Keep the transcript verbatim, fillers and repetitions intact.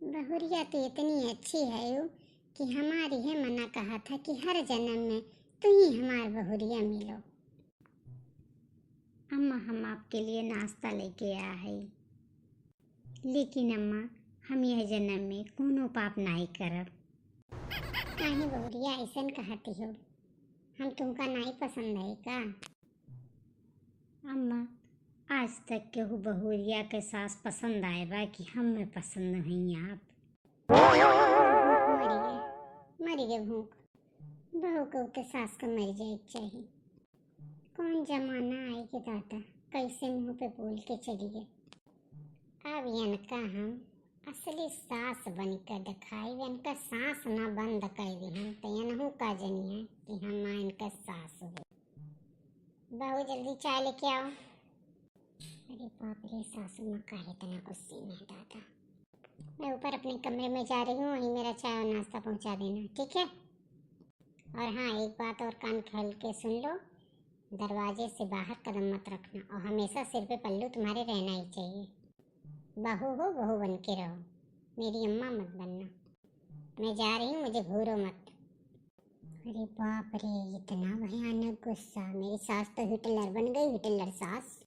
बहुरिया तो इतनी अच्छी है यू कि हमार इहे मना कहा था कि हर जन्म में तू ही हमार बहुरिया मिलो। अम्मा, हम आपके लिए नाश्ता लेके आया है, लेकिन अम्मा, हम यह जन्म में कोनो पाप नाई करब। काहे बहुरिया ऐसन कहती हो? हम तुमका नाई पसंद है का? अम्मा, आज तक केहू बहुरिया के सास पसंद आए बा कि हमें पसंद हई आप? मरी गए, मरी गए भूख। बहू के तो सास का मर जाए के चाही। कौन जमाना आए के दादा, कैसे मुंह पे बोल के चली गए। अब इनका हम असली सास बन के दिखाई, इनका सास ना बंद कर दी हम, तो इनहू का जनी है कि हम माँ इनका सास हो। बहू, जल्दी चाय लेके आओ। अरे बाप रे, सासू माँ काहे इतना गुस्से में है दादा। मैं ऊपर अपने कमरे में जा रही हूँ, वहीं मेरा चाय और नाश्ता पहुँचा देना, ठीक है? और हाँ, एक बात और कान खोल के सुन लो, दरवाजे से बाहर कदम मत रखना और हमेशा सिर पे पल्लू तुम्हारे रहना ही चाहिए। बहू हो, बहू बन के रहो, मेरी अम्मा मत बनना। मैं जा रही हूँ, मुझे घूरो मत। अरे बाप रे, इतना भयानक गुस्सा। मेरी सास तो हिटलर बन गई, हिटलर सास।